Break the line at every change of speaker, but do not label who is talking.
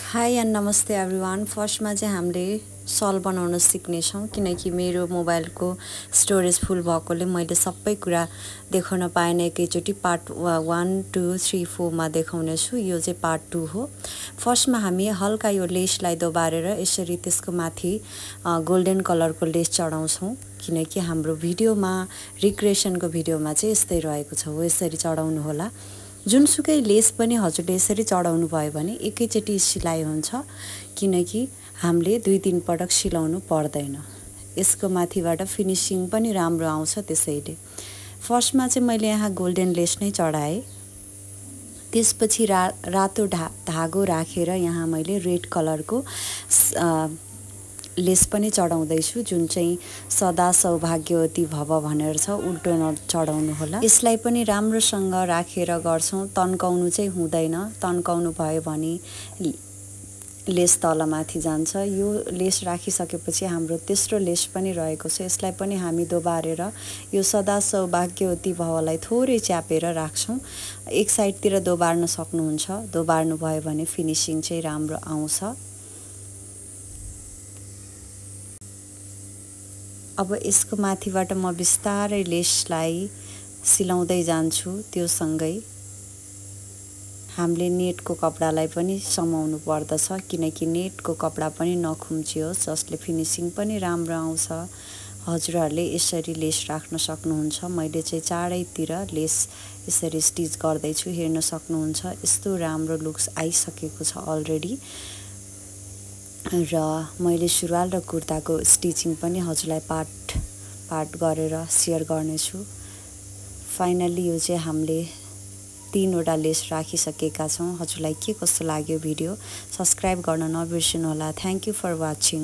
High and नमस्ते everyone. फर्स्टमा चाहिँ हामीले सल बनाउन सिक्नेछौँ किनकि मेरो मोबाइलको स्टोरेज फुल भएकोले मैले सबै कुरा देखाउन पाएन एकैचोटि। पार्ट 1, 2, 3, 4 मा देखाउने छु। यो चाहिँ पार्ट 2 हो। फर्स्टमा हामी हल्का यो लेसलाई दोबारेर यसरी त्यसको माथि गोल्डन कलरको लेस चढाउँछौँ किनकि हाम्रो भिडियोमा रिक्रिएसनको भिडियोमा चाहिँ यस्तै रहेको छ। हो यसरी चढाउनु होला। जुनसुकै लेस पनि हजुरले यसरी चढाउनु भयो भने एकैचोटि सिलाइ हुन्छ किनकि हामीले 2-3 पटक सिलाउनु पर्दैन। यसको माथिबाट फिनिसिङ पनि राम्रो आउँछ। त्यसैले फर्स्टमा चाहिँ मैले यहाँ गोल्डन लेस नै चढाएँ। त्यसपछि रातो धागो राखेर यहाँ मैले रेड कलरको लेस पनि चढाउँदैछु जुन चाहिँ सदा सौभाग्यवती भव भनेर छ। उल्टो नचढाउनु होला। यसलाई पनि राम्रोसँग राखेर गर्छौँ। तन्काउनु चाहिँ हुँदैन। तन्काउनु भयो भने लेस तलमाथि जान्छ। यो लेस राखिसकेपछि हाम्रो तेस्रो लेस पनि रहेको छ। यसलाई पनि हामी दोबारेर यो सदा सौभाग्यवती भवलाई थोरै च्यापेर राख्छौँ। एक साइडतिर दोबार्न सक्नुहुन्छ। दोबार्नु भयो भने फिनिसिङ चाहिँ राम्रो आउँछ। अब यसको माथिबाट म बिस्तारै लेसलाई सिलाउँदै जान्छु। त्यो सँगै हामीले नेटको कपडालाई पनि समाउनु पर्दछ किनकि नेटको कपडा पनि नखुम्चियोस् जसले फिनिसिङ पनि राम्रो आउँछ। हजुरहरूले यसरी लेस राख्न सक्नुहुन्छ। मैले चाहिँ चारैतिर लेस यसरी स्टिच गर्दैछु। हेर्न सक्नुहुन्छ यस्तो राम्रो लुक्स आइसकेको छ अलरेडी। र मैले सुरुवाल र कुर्ताको स्टिचिङ पनि हजुरलाई पार्ट गरेर सेयर गर्नेछु। फाइनली यो चाहिँ हामीले 3वटा लेस राखिसकेका छौँ। हजुरलाई के कस्तो लाग्यो भिडियो सब्स्क्राइब गर्न नबिर्सनु होला। Thank you for watching.